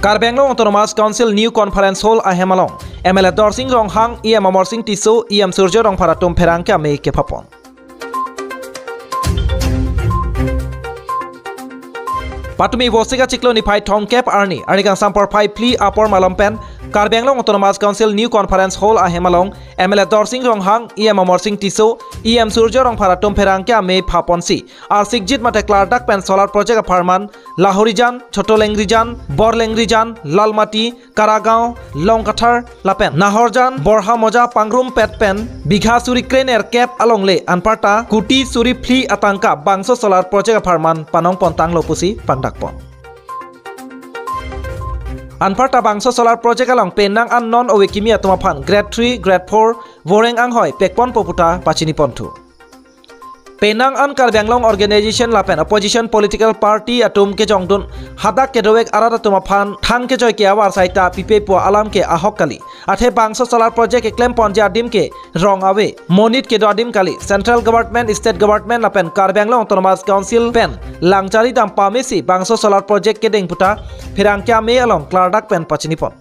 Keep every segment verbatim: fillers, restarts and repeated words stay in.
Karbi Anglong Autonomous Council New Conference Hall ahem along M L A Dorsing Ronghang, E M Amarsing Tisso, E M Surjya Rongphar atum pherangke amei kephapon. Patumi Vosik achiklo niphai thomkep arni, arni kangsam porphai phli apor malom pen Karbi Anglong Autonomous Council New Conference Hall ahem along M L A Dorsing Ronghang, E M Amarsing Tisso, E M Surjya Rongphar atum pherangke amei phaponsi arsikjit mate klardak pen solar project apharman Lahorijan, Chotolengrijan, Borlengrijan, Lalmati, Karagaon, Longkathar lapen Nahorjan, Borhamoja pangrumpet pen bigha suri krenerkep alongle anparta kuti suri phli atangka bangso solar project apharman panongpontanglo pusi pangdakpon. Anparta bangso solar project along penang an non ove kimi atum aphan grade three, grade four voreng anghoi pekponpo puta pachiniponthu. Penang an Karbi Anglong Organization lapen opposition political party atum kejongdun hadak kedovek arat atum aphan thang kejoi ke avar saita pipepo alam ke ahok kali. Athe bangso solar project keklemponji adim ke rong ave, monit kedo adim kali. Central government, state government lapen Karbi Anglong Autonomous Council pen langchari dam pamesi bangso solar project kedeng puta pherangke amei along klardak pen pachinipon.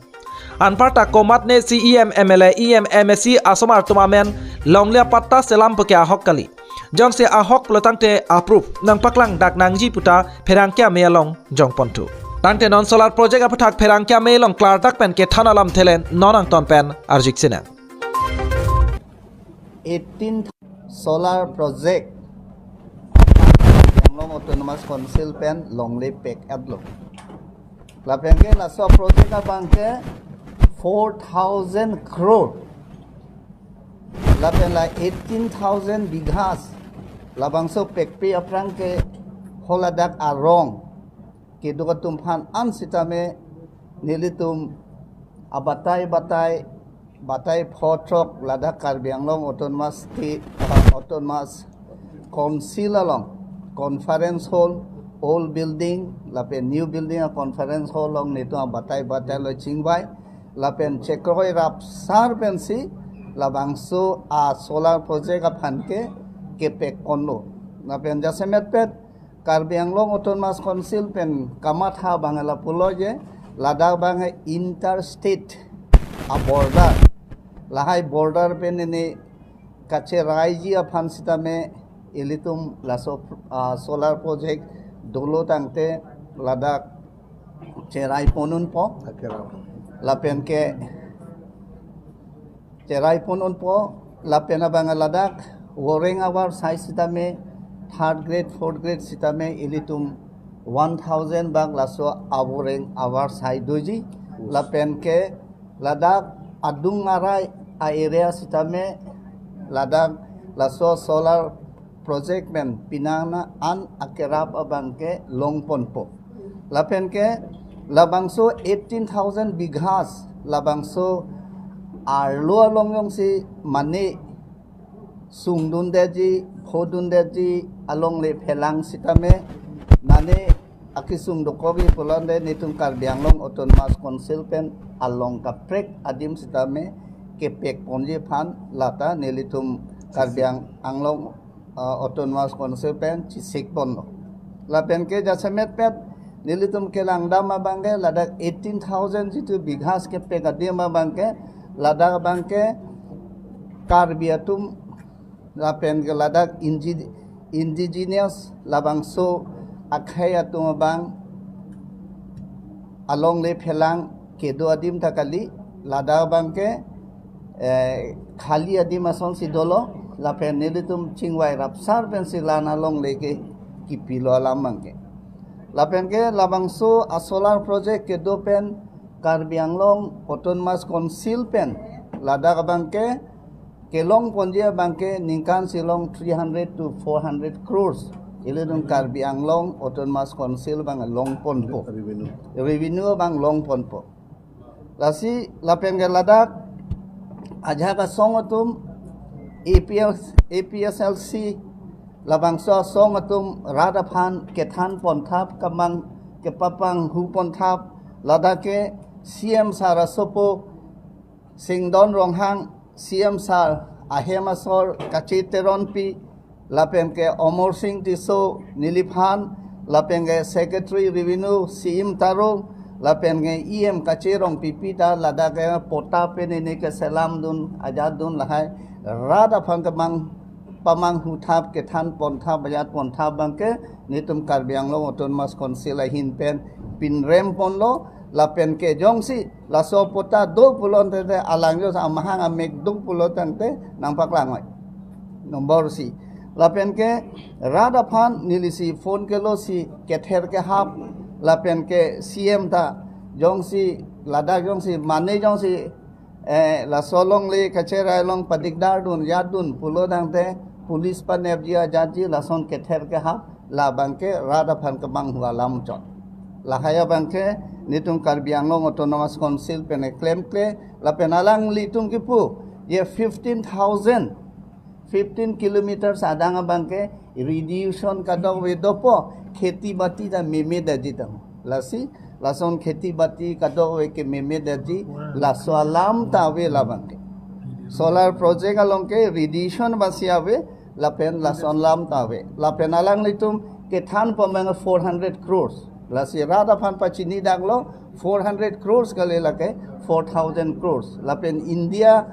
Anparta komatne C E M, M L A, E M, M A C asomar atum amen longle apatta selam puke ahok kali. Jongsi ahok pulotangte approve nangpaklangdak nangji puta pherangke amei along jongponthu. Tangte non solar project aputhak pherangke amei along klardak pen kethan alam thelen non angton pen arjik sinang. Eighteen solar project Anglong Autonomous Council pen longle pek-etlo. Lapen ke laso project abang ke four thousand crore. Lapen la eighteen thousand bighas. Labangso pekpe aphrang ke holadak arong kedo atum aphan an sitame nelitum abatai batai batai photrok ladak Karbi Anglong Autonomous State, uh, Autonomous Council along conference hall, old building lapen new building a conference hall along netum abatai batai lo chingvai lapen chekroi rapsar pensi labangso a solar project aphan ke kepek konlo. Lapen jasemetpet Karbi Anglong Autonomous Council pen kamatha abang lapulo je, ladak abang interstate a border. Lahai border pen ini kacheraiji aphan sitame ilitum laso, ah, solar project dolo tangte ladak cherai ponunpo. Akerap. Lapen ke cherai ponunpo, lapen abang ladak voreng avar sai sitame third grade, fourth grade sitame ilitum one thousand bak laso avoreng avar sai doji. Lapen ke ladak adung arai a area sitame ladak laso solar project pen penang an akerap abang ke longponpo. Lapen ke labangso eighteen thousand bighas labangso arlo along jongsi mane sungdundetji, phodundetji alongle phelang sitame mane akisung dokokji pulote netum Karbi Anglong Autonomous Council pen along kaprek adim sitame kepek ponji aphan lata nelitum Karbi Ang-, Anglong, uh, Autonomous Council pen chisik ponlo. Lapen ke jasemetpet nelitum kelangdam abang ke ladak eighteen thousand jitu bighas kepek adim abang ke ladak abang ke Karbi atum lapen ke ladak indi-, indigenous labangso akhei atum abang alongle phelang kedo adim ta kali, ladak abang ke, eh, khali adim asonsi dolo, lapen nelitum chingvai rapsar pensi la-an alongle ke kipilo alam abang ke. Lapen ke labangso a solar project kedo pen Karbi Anglong Autonomous Council pen ladak abang ke kelongponji abang ke ningkan si along three hundred to four hundred crores ilitum Karbi Anglong Autonomous Council abang longponpo. Revenue. Revenue abang longponpo. Lasi lapen ke ladak ajahak asong atum A P L, A P S L C labangso asong atum rat aphan kethan ponthap kamang kepapanghu ponthap ladak ke C M sir asopo Singdon Ronghang, C M sir ahem asor Kache Teronpi, lapen ke Amarsing Tisso neliphan, lapen ke Secretary Revenue Siim Taro, lapen ke E M Kache Rongpipi ta ladak ke patta pen ini ke selam dun, ajat dun lahai. Rat aphan kemang pamanghu thap, kethan pon thap, ajat pon thap abang ke netum Karbi Anglong Autonomous Council ahin pen pinrem ponlo, lapen ke jongsi laso patta do pulote te alang jo amahang amek do pulo tangte nangpaklang oi. Nombor isi. Lapen ke rat aphan nelisi phone kelo si kether kehap, lapen ke C M ta jongsi ladak jongsi mane jongsi eh, laso longle kacherai along padikdar dun, ajat dun pulo tangte police panepji ajatji lason kether kehap, labang ke rat aphan kemanghu alam chot. Lahai abang ke netum Karbi Anglong Autonomous Council pen klemkle, lapen alanglitum kipu, ye fifteen thousand, fifteen kilometers adang abang ke irrigation kadokave dopo, kheti bati ta meme detji tang. Lasi, lason kheti bati kadokave ke meme detji, laso alam ta ave labang ke. Solar project along ke irrigation basi ave, lapen lason alam ta ave. Lapen alanglitum kethan pamang four hundred crores. Lasi rat aphan pachini daklo, four hundred crores kali lake four thousand crores. Lapen India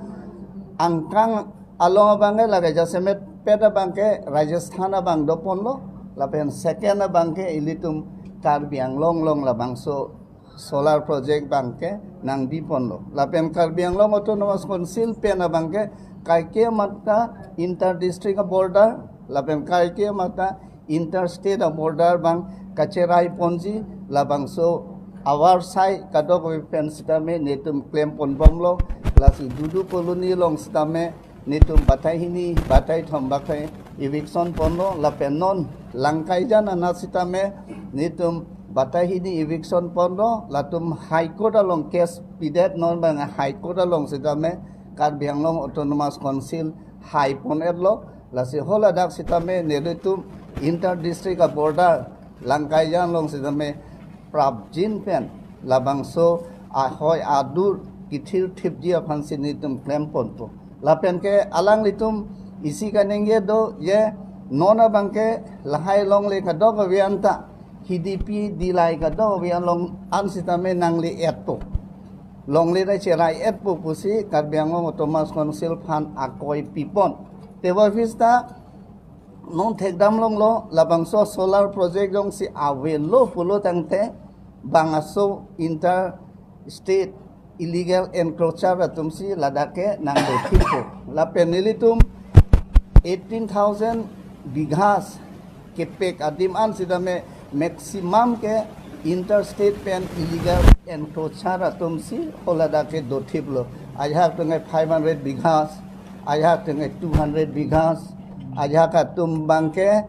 angkang along abang ke lake jasemet pet abang ke Rajasthan abang do ponlo, lapen second abang ke ilitum Karbi Anglong along labangso solar project abang ke nangbi ponlo. Lapen Karbi Anglong Autonomous Council pen abang ke kaike mata inter district border, lapen kaike mata inter state border abang kacherai ponji, labangso avarsai kadokave pen sitame netum klem pon bomlo. Lasi Dudu Colony along sitame netum batai hini, batai thom batai eviction ponlo, lapen non Langkaijan anat sitame netum batai hini eviction ponlo, latum High Court along case pidet, non abang High Court along sitame Karbi Anglong Autonomous Council hai pon-etlo. Lasi haladak sitame nelitum inter district border Langkaijan along sitame prapjin pen labangso ahoi adur kithir thipji aphan si netum klem ponpo. Lapen ke alanglitum isi kaningje do, ye non abang ke lahai longle kadokave anta Hidipi Dillai kadokave along an sitame nangle-etpo, longle ta cherai-etpo pusi Karbi Anglong Autonomous Council aphan akoi pipon. Tebor vista non thekdam longlo, labangso solar project jongsi avelo pulo tangte bang aso inter state illegal encroacher atum si ladak ke nangdothippo. Lapen nelitum eighteen thousand bighas kepek adim an sitame maximum ke inter state pen illegal encroacher atum si haladak ke dothiplo. Ajahak atum ke five hundred bighas, ajahak atum ke two hundred bighas, ajahak atum abang ke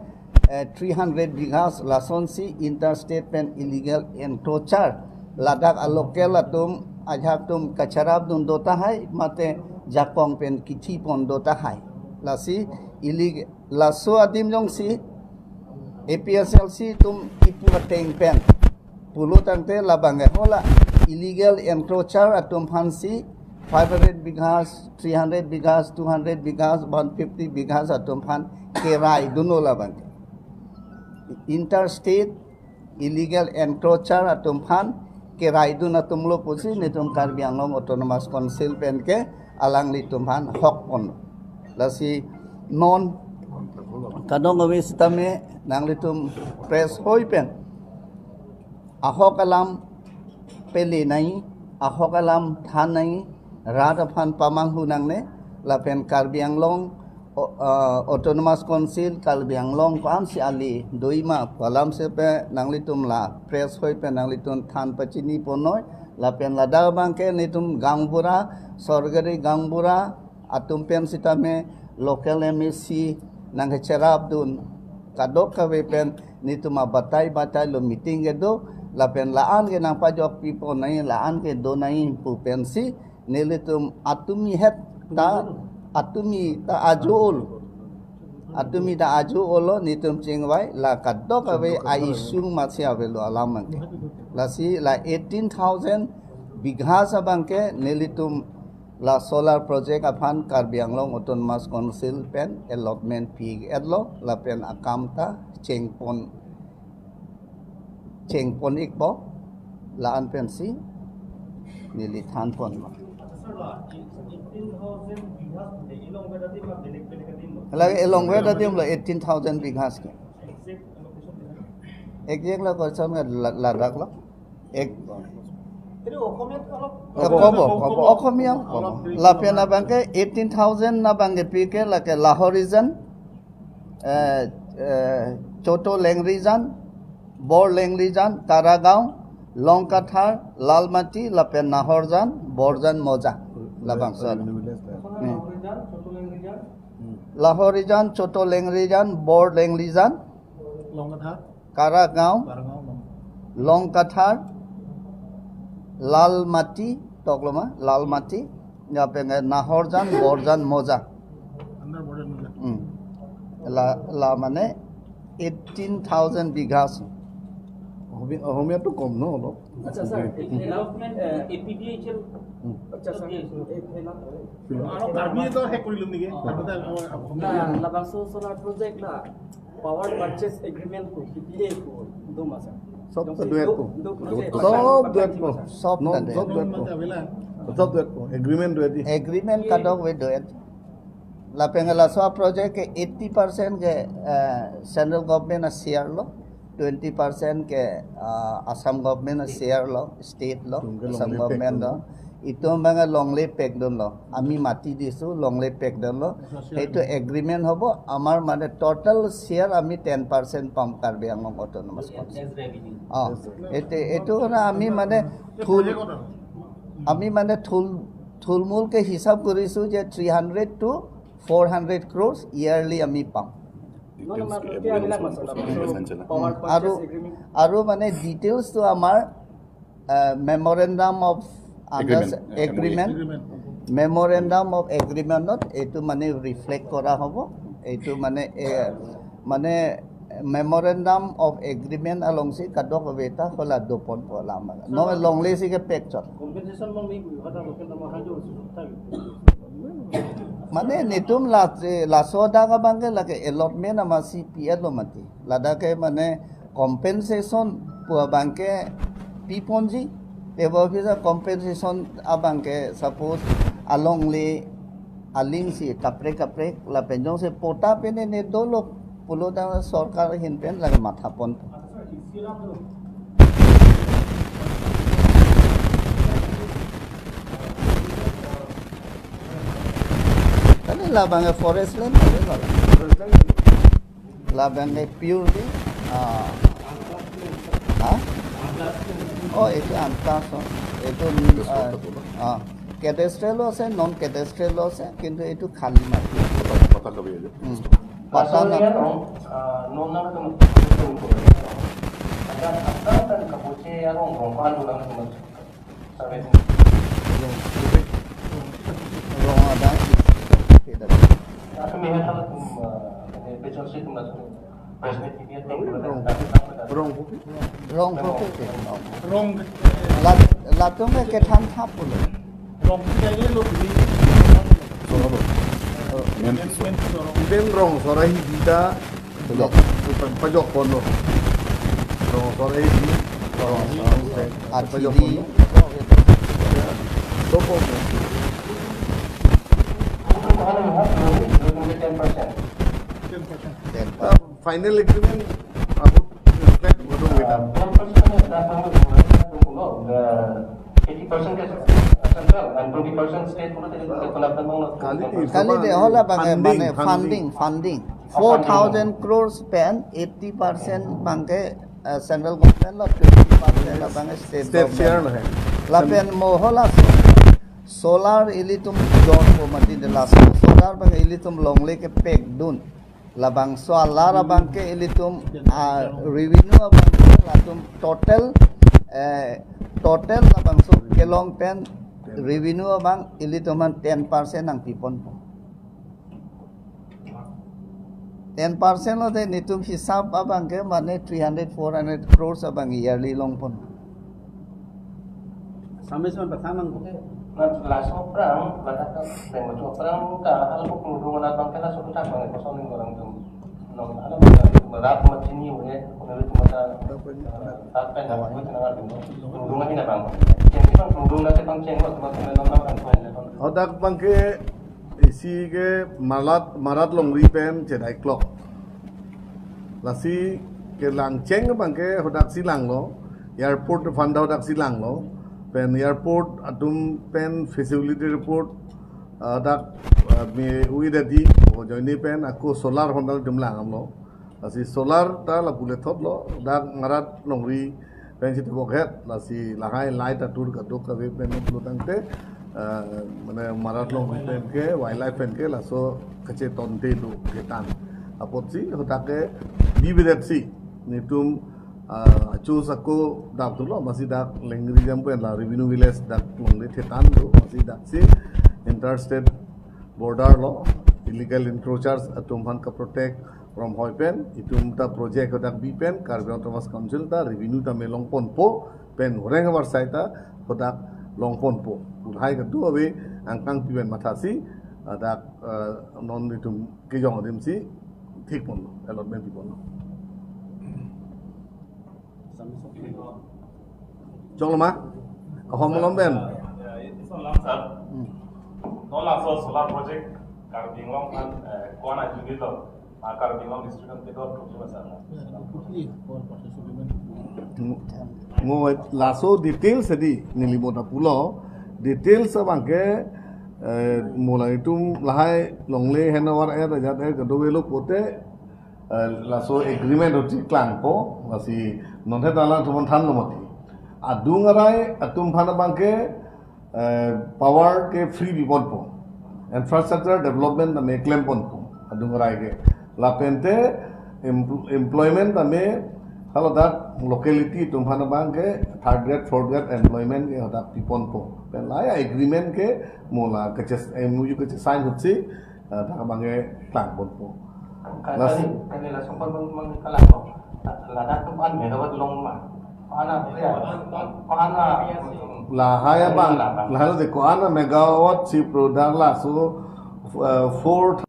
eh, three hundred bighas, lason si inter state pen illegal encroacher. Ladak a local atum, ajahak atum kacharap dun do tahai, mate jakong pen kithi pon do tahai. Lasi illeg-, laso adim jongsi A P H L C atum ipu ateng pen pulo tangte labang ke hala illegal encroacher atum aphan si five hundred bighas, three hundred bighas, two hundred bighas, one fifty bighas atum aphan kerai dunlo labang ke. Inter state illegal encroacher atum aphan kerai dun atumlo pusi netum Karbi Anglong Autonomous Council pen ke alanglitum aphan hok pon. Lasi non kadokave sitame nanglitum press hoi pen ahok alam pele nangji, ahok alam than nangji, rat aphan pamanghu nangne, lapen Karbi Anglong o-, ah, Autonomous Council Karbi Anglong ko-an si ale doji ma pu alam si pen nanglitum la press hoi pen nanglitum than pachini ponnoi, lapen ladak abang ke netum gaonbura, sorkari gaonbura atum pen sitame local M A C nangkecherap dun, kadokave pen netum abatai batai lo meeting kedo, lapen la-an ke nangpajok pipon nangji, la-an ke do nangji pu pensi nelitum atumi het ta, atumi ta ajo olo. Atumi ta ajo olo netum chingvai, la kadokave a-issue masi avelo alam abang ke. Lasi la eighteen thousand bighas abang ke nelitum la solar project aphan Karbi Anglong Autonomous Council pen allotment pi-etlo, lapen akam ta cheng pon chengpon ikpo, la-an pensi neli thanpon ma. Sir, la eighteen thousand bighas pute along veda adim ma belek belek adim lo? Lake along veda adim lo eighteen thousand bighas ke. Exact location di mana? Exact location ke La-, Ladakh lo. Ek Itu Okhomiyat along. Kobo, kobo, Okhomia kobo. Lapen abangke eighteen thousand abangke pike lake Lahorijan, eh, eh, Choto Lengrijan, Bor Lengrijan, Karagaon, Longkathar, Lalmati, lapen Nahorjan, Borjan Moja. Labangso. Hmm. Lahorijan, Choto Lengrijan, Bor Lengrijan, Longkathar. Karagaon, Karagaon, Longkathar, Lalmati, tokloma, Lalmati, ya pengen Nahorjan, Borjan Moja. Under Borjan Moja. Hmm. La, la mane eighteen thousand bighas. Asamiya, অসমীয়াটো কম ন অলপ? আচ্ছা, sir, এই development, A, A P D H L, হুম। আচ্ছা, sir, এই, এই, এই, আৰু কাৰ্বি এটাও শেষ কৰিলো নেকি? অ। কাৰ্বি এটা, অ, অ, না, labangso solar project na power purchase agreement ko, P P A ko, do masa. সব তো দুয়েট কো। সব দুয়েট কো। সব দুয়েট কো। সব দুয়েট কো। এগ্রিমেন্ট দুয়েট। এগ্রিমেন্ট কাটক বে দুয়েট। Lapen laso project ke eighty percent ke, eh, central government a share lo, twenty percent ke, ah, Assam government a share lo, state lo, Assam government lo. Itum abang longle pekdun lo. Ami mati disu longle pekdun lo. Itu agreement hobo, amar mane total share ami ten percent pam Karbi Anglong Autonomous Council. As revenue. Ah, itu, itu karena ami mane thul, ami mane thul, thulmul ke hisab korisu je three hundred to four hundred crores yearly ami pam. Power purchase agreement. Aru mane details to amar, eh, memorandum of under-, agreement. Memorandum of agreement not, itu mane reflect kora hobo, itu mane, eh, mane memorandum of agreement alongsi kadokave ta hola doponpo lama. No longle si ke pekchot. Compensation along ni kata bukan nama hajo susuk tadi. Mane netum la, laso dak abangke lake allotment ama si pi-et lo mati. Ladak ke mane compensation pu abangke piponji. Tebo bisa compensation abangke suppose alongle aling si kaprek kaprek lapen jongsi pota pen ne dolo pulo ta sorkar ahin pen lake mathapon. Kali labang forest land kali labang. Labang purely, ah, ha? Oh, itu antas, oh. Itu, ah, ah, cadastral lo ase, non cadastral lo ase, kintu itu khali mati. Patta, patta kabi aja. Hmm. Patta na. Laso area along, ah, non nang tum tum tum. Ada apa kan kabuce ya rong rong kan dulu nang tum. Sabi. Rong ada. Aku melihat hal tum, ah, ini pecel sih tum langsung. Press meet ini tum. Rong. Rong. Rong. La, latum ke than thap pulo. Rong kita ini lo beli. Sorry. Men, men, sorry. Even rong, sorry, kita. Pajok. Pajok pon lo. Rong, sorry, di. Rong, sorry. Pajok pon lo. Dopo. Ten percent. Ten percent. Final agreement, about ten percent, what do we have? Ten percent, the eighty percent is central and twenty percent state. Kali di, kali di, hola abang, funding, mane, funding, funding, funding. Four thousand crores pen eighty percent abangke, eh, central government lo, twenty percent abangke state government. State share lo hai. Lapen mo hola solar ilitum don ko mati de la solar abang ilitum longle kepekdun. Labangso alar abangke ilitum, ah, revenue abangke latum total, eh, total labangso kelong pen revenue abang ilitum an ten percent nangpiponpo. Ten percent lo de netum hisab abangke mane three hundred, four hundred crores abang yearly longpon. Sampai sampai petang nang. Laso aphrang, ladak kan, laso aphrang ta, halapu kemudung anak abangke laso tak bang kosong ning orang tum. Nong, halapu Rat machini une, une itu mata, eh, rat pen, rat pen, rat pen, rat pen. Tungdung lagi na bang. Cheng bang tungdung na te bang cheng bang, bang, bang, bang, bang, bang. Hadak abang ke isi ke Marat, Marat Longri pen chedai klok. Lasi kelang cheng abang ke hadak si langlo, airport aphan ta hadak si langlo, pen airport atum pen facility report, ah, dak, ah, me ui dadi, o joine pen ako solar aphan ta jumlang amlo. Lasi solar ta lapu le thotlo, dak Marat Longri pen si tebok het, lasi lahai light atur kadokave pen lo tangte, eh, mane Marat Longri pen ke, wildlife pen ke, laso kachetonte do ketan. Apotsi, hadak ke, bibidet si, netum, ah, choose ako dap tulo, masi dak Lengri jam pen la revenue village dak longle thetan do, masi dak si interstate border lo, illegal encroachers atum aphan kaprotect, Romhoi pen, itum ta project hadak bi pen, Karbi Anglong Autonomous Council ta revenue ta me longponpo, pen horeng havar sai ta hadak longponpo. Lahai kadokave angkang pi pen mathasi, hadak, eh, non itum kejong adim si, thik ponlo, allotment pi ponlo. Choklo ma? Ahom malom pen. Ya, itu salam, sir. Hmm. Non laso solar project Karbi Anglong kan, eh, ko-an ajuli lo. Ah, Karbi Anglong district kan kedo thukji ma, sir. Ya, totally for participant. Mo laso details adi neli mo ta pulo. Details abang ke, eh, mo la itum lahai longle hen havar er ajat er kadokave lo pote, eh, laso agreement uti klangpo, lasi non het alang atum aphan thanlo mati. Adung arai atum aphan abang ke, eh, power ke free piponpo. Infrastructure development ta me klemponpo adung arai ke. Lapente empl-, employment ta me haladak locality atum aphan abang ke third grade, fourth grade employment ke hadak piponpo. Pen lahai agreement ke mo la kaches-, M O U kachesign ahutsi, eh, dak abang ke klangponpo. Kali, las- kali laso pon pon pon kalang ko. Ladak tu ko-an megawatt long ma. Ko-an a, ya. Ko-an a. Lahai abang, lahai lo de ko-an a megawatt si product laso, eh, four.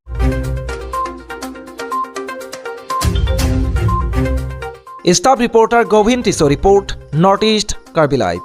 Staff reporter Govin Tisso report, North East Karbi Live.